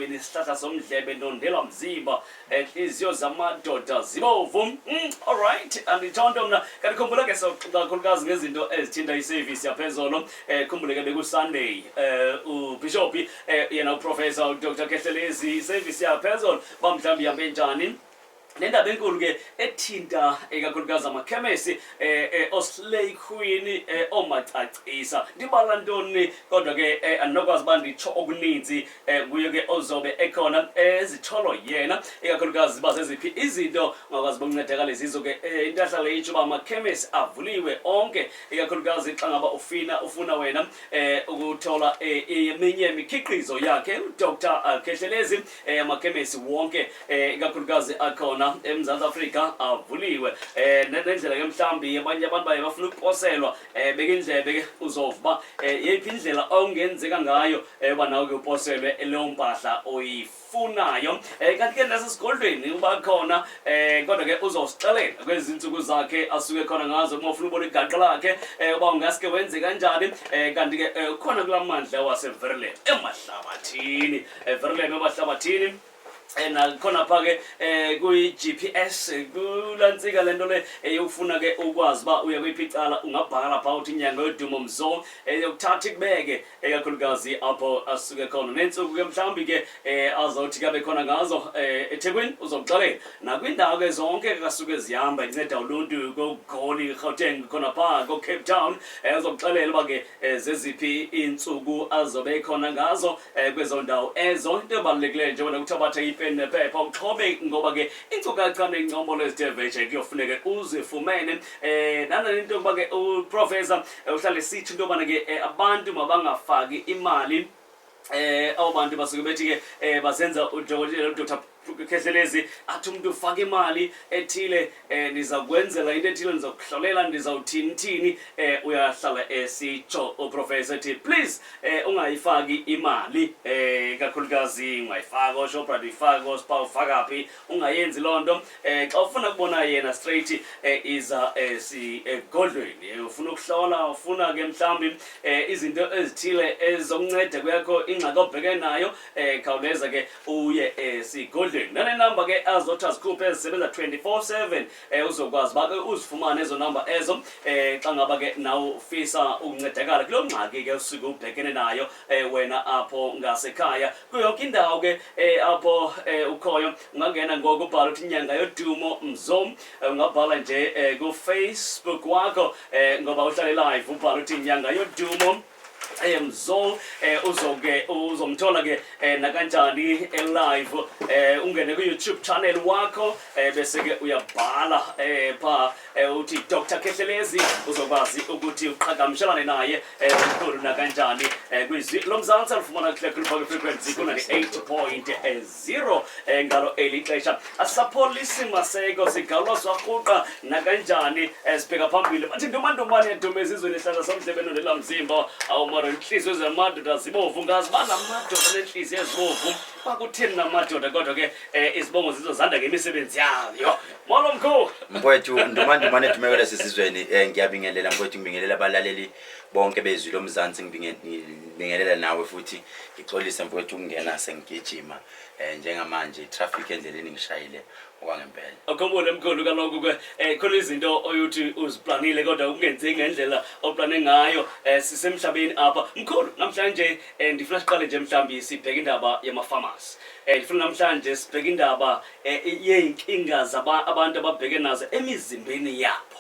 Esizweni isihlahla somdlebe ndondela mzimba Nhliziyo zamadoda zibovu. Alright, andithonto mna. Kanti khumbula ke soxoxa kakhulukazi ngezinto ezithinta iservice yaphezolo. Khumbule ke beku Sunday. UBishop yena uProfessor uDr Khehlelezi service yaphezolo ba mhlawumbi ihambe njani? Nendaba enkulu ke ethinta ikakhulukazi amakhemesi oSlay Queen omacacisa. Ndibala ntoni kodwa ke andinokwazi uba nditsho okuninzi. Nguye ke ozobe ekhona ezitholo yena ikakhulukazi uba zeziphi izinto ungakwazi bokuncedakala zizo ke into ahlala itsho uba amakhemesi avuliwe onke ikakhulukazi xa ngaba ufuna wena ukuthola eminye imikhiqizo yakhe uDr Khehlelezi. Amakhemesi wonke ikakhulukazi akhona eMzantsi Afrika avuliwe. Nendlela ke mhlawumbi abanye abantu baye bafuna ukuposelwa, beka indlebe ke uzova uba yeyiphi indlela ongenzeka ngayo uba nawe ke uposelwe leyo mpahla oyifunayo. Kanti ke nasesigodlweni uba khona, kodwa ke uzosixelela kwezi ntsuku zakhe asuke khona ngazo, uma ufuna ubona igaqa lakhe uba ungaske wenze kanjani. Kanti ke ukhona kulaa mandla waseVerlem emahlabathini, eVerlem emahlabathini. Nakhona pha ke kwi-GPS kulantsika le nto le eyofuna ke ukwazi uba uya kwiphi icala, ungabhala pha uthi inyanga yodumo mzo, yokuthatha ikubeke ekakhulukazi apho asuke khona. Neentsuku ke mhlawumbi ke azawuthi ke abe khona ngazo eThekwini uzokuxelela, nakwindawo ke zonke kasuke zihamba inceda uluntu koGoli, Gauteng, khona phaa koCape Town, uzokuxelela uba ke zeziphi iintsuku azobe khona ngazo kwezo ndawo ezo. Into ebalulekileyo nje wena kuthabatha ipeni nephepha uxhobe, ngoba ke iinkcukacha neengcombolo ezithe vetshe kuyofuneke uzifumene. Nana into yokuba ke uprofessor uhlale sithi into yobana ke abantu mabangafaki imali. Abo bantu basuke bethi ke bazenza udokotela uDr Khehlelezi, athi umuntu ufaka imali ethile, ndiza kwenzela into ethile, ndiza kuhlolela, ndizawuthini thini. Uyahlala esitsho uprofessor ethi please ungayifaki imali, kakhulukazi ungayifaki oShoprite, uyifake oSpar, ufaka phi, ungayenzi loo nto. Xa ufuna ukubona yena straight, iza sigodlweni. Ufuna ukuhlola, ufuna ke mhlawumbi izinto ezithile ezizokunceda kweyakho ingxaki obhekene nayo, khawuleza ke uye esigodlweni. Nale namba ke azothi azikhuphe ezisebenza 24/7, uzokwazi uba ke uzifumane ezo namba ezo xa ngaba ke nawe ufisa ukuncedakala kuloo ngxaki ke usuke ubhekene nayo wena apho ngasekhaya. Kuyo yonke indawo ke apho ukhoyo ungangena ngoku ubhala uthi inyanga yodumo mzo. Ungabhala nje kuFacebook wakho, ngoba uhlale live, ubhala uthi inyanga yodumo mzo, uzoke uzomthola ke nakanjani elive. Ungene ku YouTube channel wakho, bese ke uyabhala pha uthi Dr Khehlelezi, uzokwazi ukuthi uqhagamshelane naye mkhulu nakanjani kwizwi lomzantsi alufumana kuhle khulu frequency ku 98.0 ngalo eli xesha. Asapholisi maseko sigawulwa swarhuqa nakanjani, sibheka phambili. Bathi ndumandumbane yadume ezizweni, ehlala somdlebe nondela mzimba. Awumara intliziyo zamadoda zibovu, ngazi uba la madoda nentliziyo ezibovu bakutheni namadoda, kodwa ke izibongo zizo zanda ngemisebenzi yayo. Molo mkhulu. Mfowethu Ndumandumane edumekele sisizweni, ngiyabingelela mfowethu, ngibingelela abalaleli bonke bezwi lomzansi, ngibingelela nawe futhi ngixolise mfowethu ukungena sengigijima njengamanje traffic endleleni ngishayile okwangempela. Ukhumbule mkhulu kaloku ke khona izinto oyuthi uziplanile kodwa kungenzeki ngendlela oplane ngayo. Sisemhlabeni apha mkhulu. Namhlanje ndifuna siqale nje mhlawumbi sibheke indaba yama-farmers. Ndifuna namhlanje sibheke indaba yey'nkinga abantu ababheke nazo emizimbeni yabo.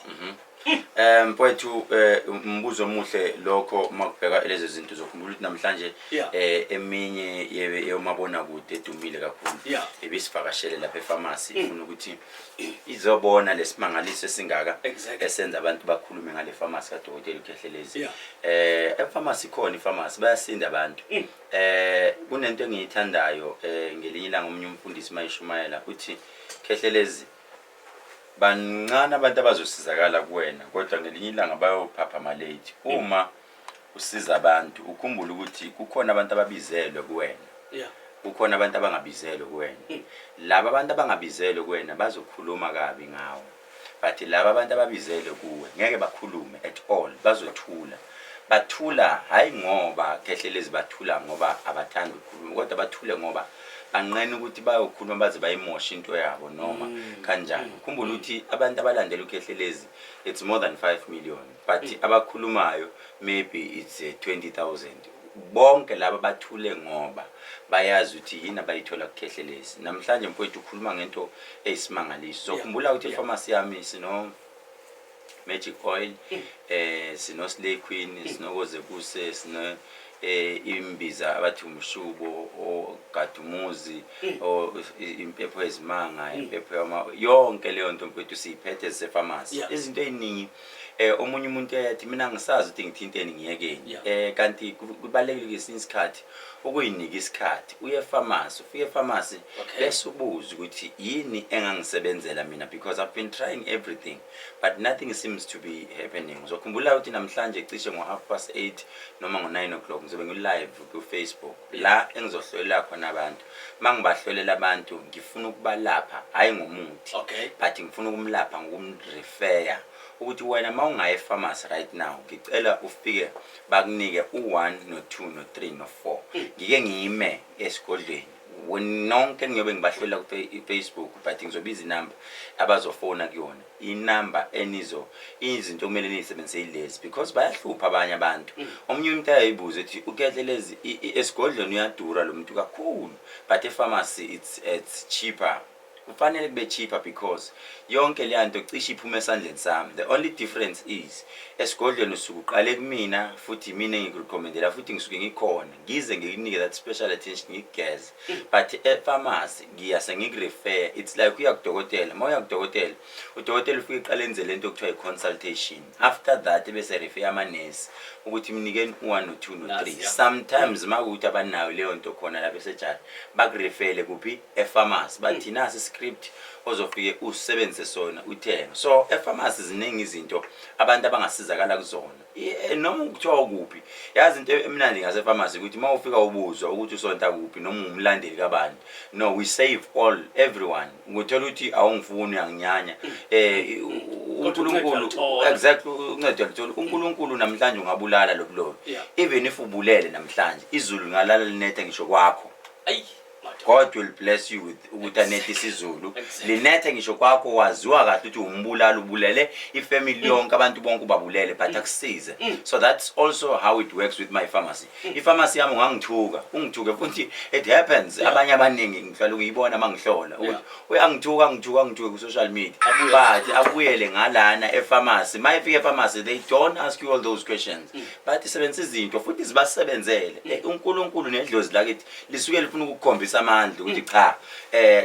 Mfowethu, umbuzo omuhle lokho. Makubheka lezo zinto zokhumbula ukuthi namhlanje eminye yomabonakude edumile kakhulu ibisivakashele lapha efamasi, ifuna ukuthi izobona lesimangaliso esingaka esenza abantu bakhulume ngale famasi kaDokotela uKhehlelezi. Efamasi ikhona ifamasi, bayasinda abantu. Kunento engiyithandayo, ngelinye ilanga omunye umfundisi mayishumayela uthi, Khehlelezi, bancane abantu abazosizakala kuwena, kodwa ngelinye ilanga bayophapha late. Uma usiza abantu ukhumbule ukuthi kukhona abantu ababizelwe kuwena, kukhona abantu abangabizelwe kuwena. Laba abantu abangabizelwe kuwena bazokhuluma kabi ngawe, but laba abantu ababizelwe kuwe ngeke bakhulume at all, bazothula. Bathula hhayi ngoba Khehlelezi, bathula ngoba abathandi ukukhuluma, kodwa bathule ngoba banqena ukuthi bayokhuluma baze bayimoshe into yabo noma kanjani. Khumbula ukuthi abantu abalandela uKhehlelezi, it's more than 5 million, but abakhulumayo maybe it's 20,000. Bonke laba bathule ngoba bayazi ukuthi yini abayithola kuKhehlelezi. Namhlanje, mfowethu, ukhuluma ngento eyisimangaliso. Zokhumbula ukuthi efamasi yami sino magic oil, sino Slay Queen, sinokoze kuse, sino imbiza abathi umshubo, ogadumuzi, o impepho yezimanga, impepho yama, yonke leyo nto, mfowethu, siyiphethe zisefamasi. Izinto eziningi, omunye umuntu eyathi mina ngisazi ukuthi ngithinteni, ngiyekeni. Kanti kubalekile kwesinye isikhathi ukuyinika isikhathi, uye efamasi, ufike efamasi, bese ubuza ukuthi yini engangisebenzela mina, because I've been trying everything but nothing seems to be happening. Uzokhumbula ukuthi namhlanje cishe ngo-8:30 noma ngo-9 o'clock ngizobe ngi-live ku-Facebook, la engizohlolela khona abantu. Uma ngibahlolela abantu, ngifuna ukubalapha hhayi ngomuthi, but ngifuna ukumlapha ngokumrefeya ukuthi wena uma ungaya efamasi right now, ngicela ufike bakunike u-1 no-2 no-3 no-4. Ngike ngime esigodlweni nonke, ngiyobe ngibahlolela ku-Facebook, but ngizobiza inamba abazofona kuyona, inamba enizo izinto okumele niyisebenzise yilezi, because bayahlupha abanye abantu. Omunye umuntu ayayibuza ukuthi uKhehlelezi esigodlweni uyadura lo muntu kakhulu, but efamasi it's cheaper. Kufanele kube cheaper because yonke leya nto cishe iphume esandleni sami. The only difference is esigodlweni usuke uqale kumina, futhi mina engikurecommendela, futhi ngisuke ngikhona ngize ngikunike that special attention, ngikugeze, but efamasi ngiyase ngikurefer. It's like uya kudokotela. Uma uya kudokotela, udokotela ufike eqale enze lento okuthiwa i-consultation, after that bese refer amanesi ukuthi mnikeni u-1 no-2 no-3. Nazi, yeah. Sometimes uma kuwukuthi abanayo leyo nto khona lapha esejari, bakurefele kuphi? Efamasi. Bathi nasi iscript ozofike usebenzise sona, uthenge. So efamasi ziningi izinto abantu abangasizakala kuzona. Noma kuthiwa ukuphi, yazi into emnandi ngasefamasi ukuthi uma ufika ubuzwa ukuthi usonta kuphi noma umlandeli kabani. No, we save all, everyone. Nguthola ukuthi awungifuni, uyanginyanya, Kodwa uncedo uNkulunkulu uyaluthola. Exactly, uncedo uyaluthola. uNkulunkulu namhlanje ungabulala lobulobi, even if ubulele namhlanje, izulu lingalala linethe ngisho kwakho, Ayi madoda. God will bless you with ukuthi anethe isizulu, linethe ngisho kwakho, waziwa kahle ukuthi umbulali, ubulele ifamily yonke, abantu bonke ubabulele, but akusize. So that's also how it works with my pharmacy. Ipharmacy yami ungangithuka, ungithuke futhi, it happens. Abanye abaningi ngihlala ukuyibona uma ngihlola ukuthi uyangithuka, ngithuka, ngithuke ku-social media, Abuye. but abuyele ngalana epharmacy. Ma ifika epharmacy, they don't ask you all those questions, but sebenzisa izinto futhi zibasebenzele. UNkulunkulu nedlozi lakithi lisuke lifuna ukukukhombisa amandla ukuthi cha,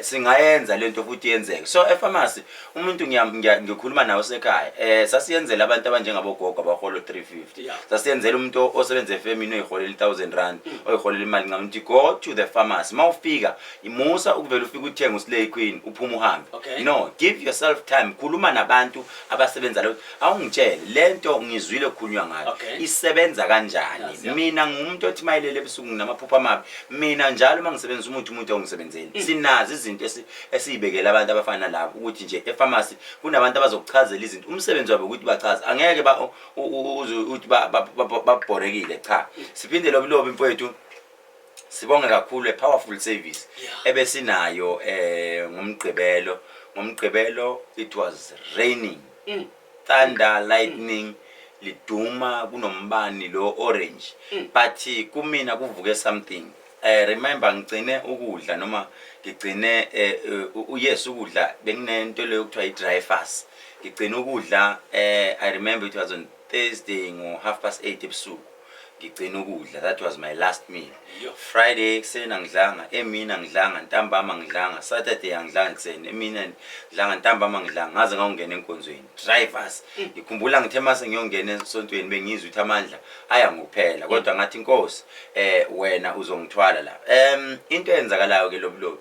singayenza lento futhi yenzeke. So epharmacy umuntu ngikhuluma nawe sekhaya, sasiyenzela abantu abanjengabogogo abahola 350, sasiyenzela umuntu osebenza efemini oyiholela 1000 rand, oyiholela imali ncane, ukuthi go to the pharmacy. Mawufika, musa ukuvela ufike uthenga uSlay Queen uphume uhambe. No, give yourself time, khuluma nabantu abasebenza lo, awungitshele lento ngizwile kukhulunywa ngayo, isebenza kanjani? Mina ngumuntu othi mayelele ebusuku nginamaphupho amabi. Mina njalo uma ngisebenzisa umuthi, umuntu ongisebenzeli, sinazo izinto esiyibekela abantu abafana nalabo, ukuthi nje efamasi kunabantu abazokuchazela izinto, umsebenzi wabo ukuthi bachaze. Angeke ba uze uthi babhorekile. Cha, siphinde lobulobi, mfowethu, sibonge kakhulu a powerful service ebesinayo ngoMgqibelo. NgoMgqibelo it was raining, thunder, lightning, liduma, kunombani lo orange, but kumina kuvuke something. Remember, ngigcine ukudla noma ngigcine yes, ukudla, benginento leyo kuthiwa i-dry fast. Ngigcine ukudla, I remember it was on Thursday ngo 8:30 ebusuku ngigcina ukudla. That was my last meal. Friday ekuseni angidlanga, emini angidlanga, ntambama angidlanga, Saturday angidlanga ekuseni, emini angidlanga, ntambama angidlanga, ngaze ngawungena enkonzweni, dry fast. Ngikhumbula ngithe mase ngiyongena esontweni, bengizwa ukuthi amandla aya ngokuphela, kodwa ngathi, "Inkosi, wena uzongithwala la." Into eyenzakalayo ke lobulobi,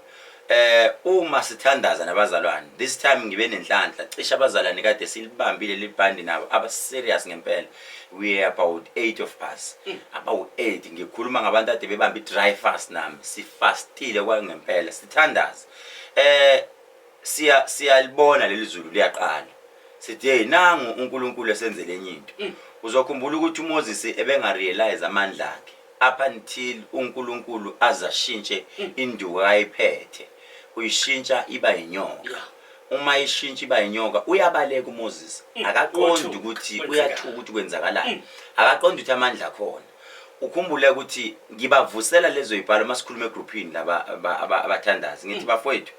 uma sithandaza nabazalwane, this time ngibe nenhlanhla, cishe abazalwane kade silibambile libhandi nabo aba serious ngempela. We are about 8 of us, abawu 8. Ngikhuluma ngabantu ade bebamba i-dry fast nami, sifastile kwangempela, sithandaza, siya siyalibona leli zulu liyaqala, sithi, "Hey, nangu uNkulunkulu esenzele enye into." Uzokhumbula ukuthi uMoses ebengarealize amandla akhe up until uNkulunkulu azashintshe induku ayiphethe, uyishintsha iba inyoka. Uma ishintsha iba inyoka, uyabaleka uMoses, akaqondi Uyathuka. ukuthi Kwenzekani. uyathuka ukuthi kwenzakalani, akaqondi ukuthi amandla akhona. Ukhumbule ukuthi ngibavusela lezo yibhalo masikhuluma egruphini laba abathandazi, ngithi, "Bafowethu,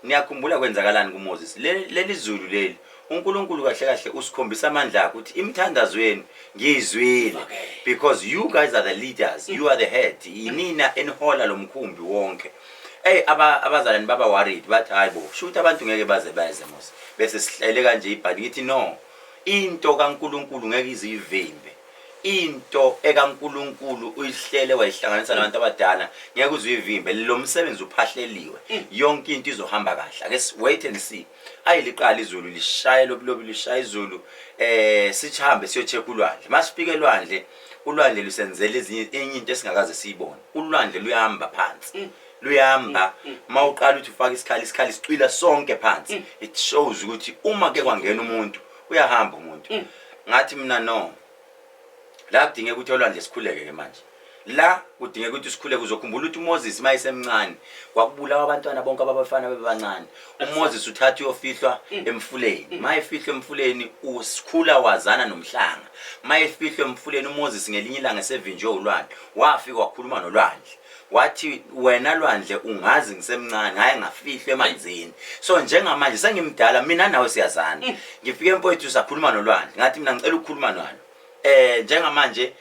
niyakhumbula kwenzakalani kuMoses? Leli zulu leli, uNkulunkulu kahle kahle usikhombisa amandla akhe ukuthi imithandazo yenu ngiyizwile, because you guys are the leaders, you are the head, yinina enihola lo mkhumbi wonke." Ey, abazalwane baba worried, bathi, "Hayi bo, sho ukuthi abantu ngeke baze beze mos, bese sihlele kanje ibhadi." Ngithi, "No, into kaNkulunkulu ngeke izivimbe. Into ekaNkulunkulu uyihlele wayihlanganisa nabantu abadala, ngeke uzuyivimbe. Lo msebenzi uphahleliwe, yonke into izohamba kahle, ake wait and see." Ayiliqala izulu lishaye lobulobi, lishaya izulu, sihambe siyocheck ulwandle. Masifika elwandle, ulwandle lusenzela ezinye enye into esingakaze siyibone. Ulwandle luyahamba phansi, luyahamba. Mawuqala uthi ufaka isikhali, isikhali sicwila sonke phansi. It shows ukuthi uma ke kwangena umuntu, uyahamba umuntu. Ngathi mina, "No, la kudingeka ukuthi olwandle sikhuleke ke manje, la kudingeka ukuthi sikhuleke." Uzokhumbula ukuthi uMoses mayesemncane kwakubulawa abantwana bonke ababafana bebancane. UMoses uthatha uyofihlwa emfuleni. Mayefihlwa emfuleni, usikhula wazana nomhlanga. Mayefihlwa emfuleni uMoses, ngelinye ilanga esevinjwe ulwandle, wafika wakhuluma nolwandle, wathi, "Wena lwandle, ungazi ngisemncane ngaye ngafihlwa emanzini, so njengamanje sengimdala, mina nawe siyazana." Ngifike, mfowethu, sakhuluma nolwandle. Ngathi mina, "Ngicela ukukhuluma nalo njengamanje.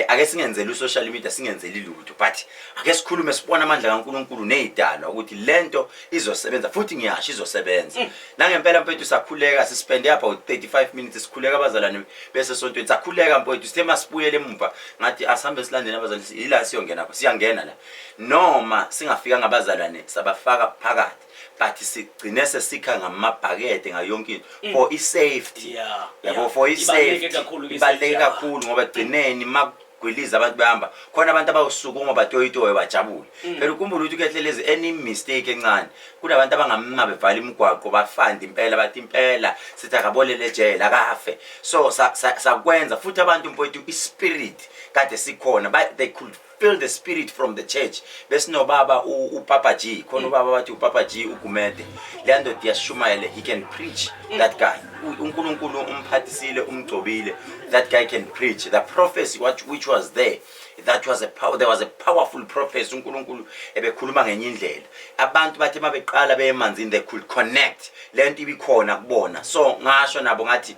Ake singenzeli usocial media, singenzeli lutho, but ake sikhulume, sibone amandla kaNkuluNkulu nezidalwa ukuthi lento izosebenza, futhi ngiyasho izosebenza." Nangempela, mfethu, sakhuleka, sispende about 35 minutes sikhuleka, abazalwane bese sontweni. Sakhuleka, mfethu. Sithe masibuyele emuva, ngathi, "Asihambe silandele abazalwane, ila siyongena khona, siyangena la." Noma singafika ngabazalwane, sabafaka phakathi, but sigcine sesikha ngamabhakede, ngayo yonke into for i-safety. Yabo, for Ibaluleke i-safety. kakhulu ke Ibaluleke i-safety. kakhulu, ngoba egcineni makugwiliza abantu behamba khona, abantu abawusukuma batoyitoye, bajabule. Phela ukhumbule ukuthi uKhehlelezi, any mistake encane, kunabantu abangama bevala imigwaqo, bafanda impela, bathi impela sithi akabolele ejele, akafe. So sakwenza futhi abantu, mfowethu, i-spirit kade sikhona, they could feel the spirit from the church. Besinobaba uPapa G khona, ubaba bathi uPapa G uGumede. Leya ndoda iyashumayela, he can preach, that guy. UNkulunkulu umphathisile, umgcobile. That guy can preach. The prophecy which was there, that was a power, there was a powerful prophecy. UNkulunkulu ebekhuluma ngenye indlela. Abantu bathi mabeqala beyemanzini, they could connect lento ibikhona kubona. So ngasho nabo ngathi,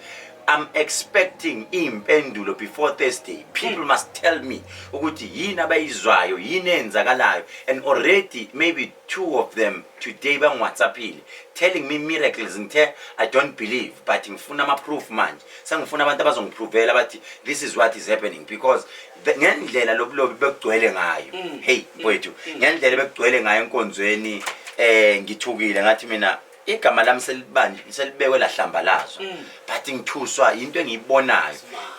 "I'm expecting impendulo before Thursday. People must tell me ukuthi yini abayizwayo, yini eyenzakalayo." And already maybe two of them today bangiwhatsappile telling me miracles. Ngithe, "I don't believe, but ngifuna ama-proof manje. Sengifuna abantu abazongiprovela bathi this is what is happening," because ngendlela lobulobi bekugcwele ngayo, hey mfowethu, ngendlela bekugcwele ngayo enkonzweni, ngithukile. Ngathi mina, igama lami selibanje, selibekwe lahlambalazwa, but ngithuswa into engiyibonayo,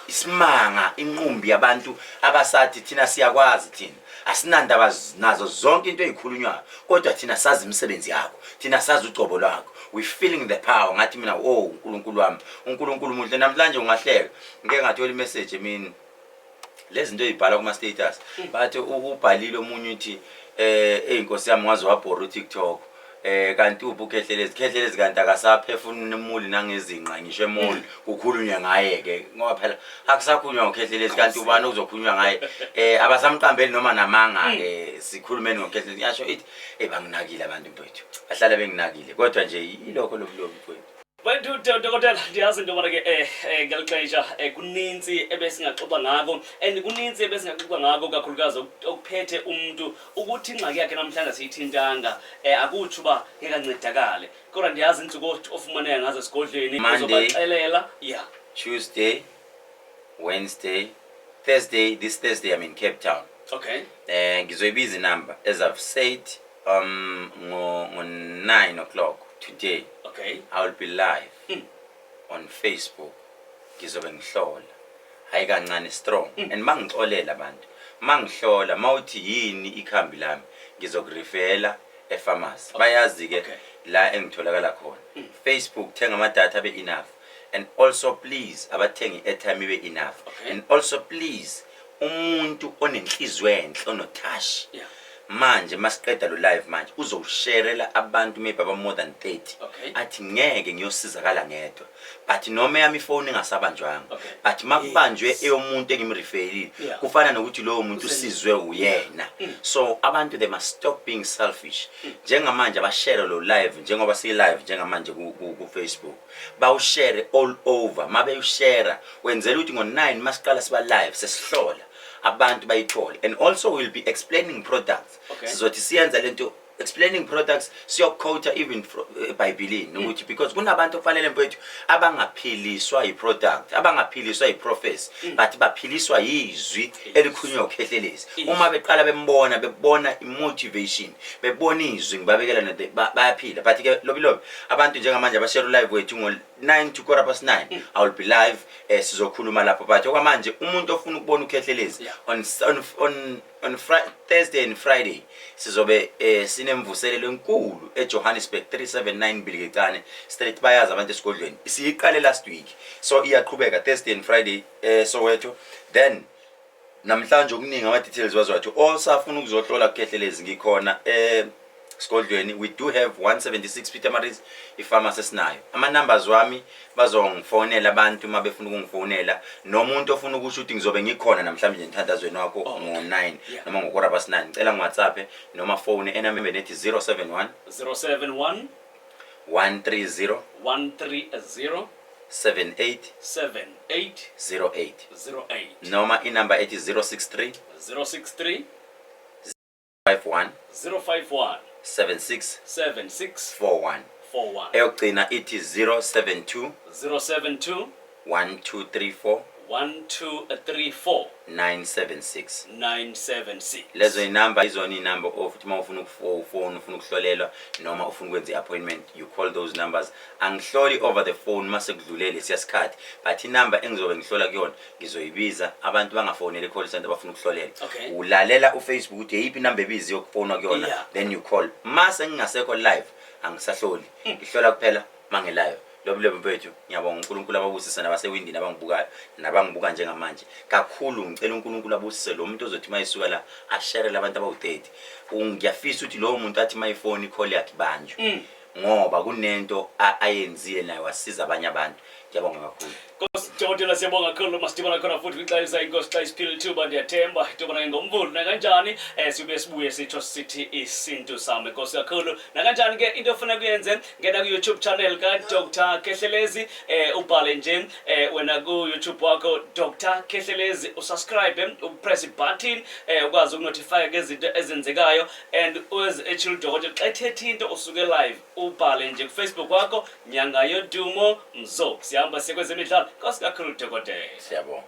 isimanga, inqumbi yabantu abasathi, "Thina siyakwazi, thina asinandaba nazo zonke into ezikhulunywayo, kodwa thina sazi imisebenzi yakho, thina sazi ugcobo lwakho, we feeling the power." Ngathi mina, "Oh, uNkulunkulu wami, uNkulunkulu muhle." Namhlanje ungahleka, ngeke ngathola imessage emini, lezi zinto ezibhala kuma status, bathi ubhalile omunye uthi, "Eyinkosi yami, waze wabhora uTikTok. Kanti uphi uKhehlelezi? Khehlelezi kanti akasaphefumuli nangezinqa ngisho emall kukhulunywa ngaye ke, ngoba phela akusakhulunywa ngoKhehlelezi. Kanti ubani okuzokhulunywa ngaye? Abasamqambeli noma namanga ke, sikhulumeni ngoKhehlelezi." Ngiyasho ithi, banginakile abantu, mfethu, bahlala benginakile, kodwa nje yilokho lobulobi, mfethu. Wethu dokotela, ndiyazi into yobana ke ngeli xesha kunintsi ebesingaxoxa ngako, and kunintsi ebesingaxoxa ngako kakhulukazi okuphethe umntu ukuthi ingxaki yakhe namhlanje asiyithintanga, akutsho uba ngeke ancedakale, kodwa ndiyazi iintsuku ofumaneka ngazo esigodlweni. Monday. Uzobaxelela ya. Tuesday, Wednesday, Thursday. This Thursday I'm in Cape Town. Ngizoyibiza inumber, as I've said, ngo 9 o'clock today I will be live on Facebook. Ngizobe ngihlola, hayi kancane, strong. And mangixolela abantu, mangihlola, mawuthi yini ikhambi lami, ngizokurefera epharmacy, bayazi ke la engitholakala khona. Facebook, thenga amadatha abe enough. And also please, abathenge i-airtime ibe enough. And also please, umuntu onenhliziyo enhle, onotouch, manje masiqeda lo live manje, uzowusharela abantu maybe aba more than 30, athi ngeke ngiyosizakala ngedwa, but noma eyami ifoni ingasabanjwanga, but makubanjwe eyomuntu engimreferile, kufana nokuthi lowo muntu usizwe uyena. So abantu, they must stop being selfish. Njengamanje abashare lo live, njengoba siyi-live njengamanje ku-Facebook, bawushare all over. Mabewushare, wenzela ukuthi ngo-9 masiqala siba live, sesihlola abantu bayithole. And also we'll be explaining products. Sizothi siyenza lento, explaining products, siyoquota even eBhayibhelini ukuthi, because kunabantu okufanele, mfethu, abangaphiliswa yi-product, abangaphiliswa yi-prophecy, but baphiliswa yizwi elikhulunywa uKhehlelezi. Uma beqala bembona, bebona i-motivation, bebona izwi, ngibabekela bayaphila. But ke lobi lobi, abantu njengamanje abashare live wethu ngo-9 to 9:15, I will be live, sizokhuluma lapho. But okwamanje, umuntu ofuna ukubona uKhehlelezi, on Thursday and Friday sizobe sinemvuselelo enkulu eJohannesburg, 379 Bilikecane Street. Bayazi abantu esigodlweni, siyiqale last week, so iyaqhubeka Thursday and Friday, Soweto. Then namhlanje okuningi ama-details waziwathi osafuna ukuzohlola kuKhehlelezi, ngikhona sigodlweni. We do have 176 Pietermaritzburg, ipharmacy esinayo. Ama-numbers wami, bazongifonela abantu uma befuna ukungifonela, nomuntu ofuna ukusho ukuthi ngizobe ngikhona namhlanje emthandazweni wakho ngo-9 noma ngo-9:15, ngicela ngi-WhatsApp noma phone enambeni ethi 071 071 130 130 78 78 08, 08, noma inamba ethi 063 063 51 051 76 76 41. 41. Eyokugcina ithi 072 072 1234 1234 976. 976. Lezo inamba, izona inamba ofuthi uma ufuna ukufona, ufuna ukuhlolelwa noma ufuna ukwenza i-appointment, you call those numbers. Angihloli over the phone mase kudlule lesiya sikhathi, but inamba engizobe ngihlola kuyona ngizoyibiza. Abantu bangafoneli i-call center bafuna ukuhlolelwa. Ulalela uFacebook ukuthi eyiphi inamba ebizi yokufonwa kuyona, then you call. Mase ngingasekho live, angisahloli, ngihlola kuphela mangelive. Lobu lobo mfethu, ngiyabonga. UNkulunkulu ababusise nabasewindini abangibukayo nabangibuka njengamanje. Kakhulu ngicela uNkulunkulu abusise lo muntu ozothi uma esuka la asharele abantu abawu-30. Ngiyafisa ukuthi lowo muntu athi uma ifoni, i-call yakhe ibanjwe, ngoba kunento ayenzile naye, wasiza abanye abantu. Ngiyabonga kakhulu. Nkosi dokotela, siyabonga kakhulu. Masidibana khona futhi kwixesha, inkosi xa isiphile ithuba. Ndiyathemba intobana ke ngoMvulo nakanjani sibe sibuye sitsho sithi isintu sami. Nkosi kakhulu. Nakanjani ke, into ofuna kuyenze, ngena ku-YouTube channel kaDr Khehlelezi, ubhale nje wena ku-YouTube wakho Dr Khehlelezi, usubscribe, upress ibutton, ukwazi ukunotify ngezinto ezenzekayo. And echile udokotela xa ethetha into, usuke live, ubhale nje kuFacebook wakho Nyanga Yodumo Mzo. Sihamba siye kwezemidlalo. Nkosi kakhulu, dokotela. Siyabonga.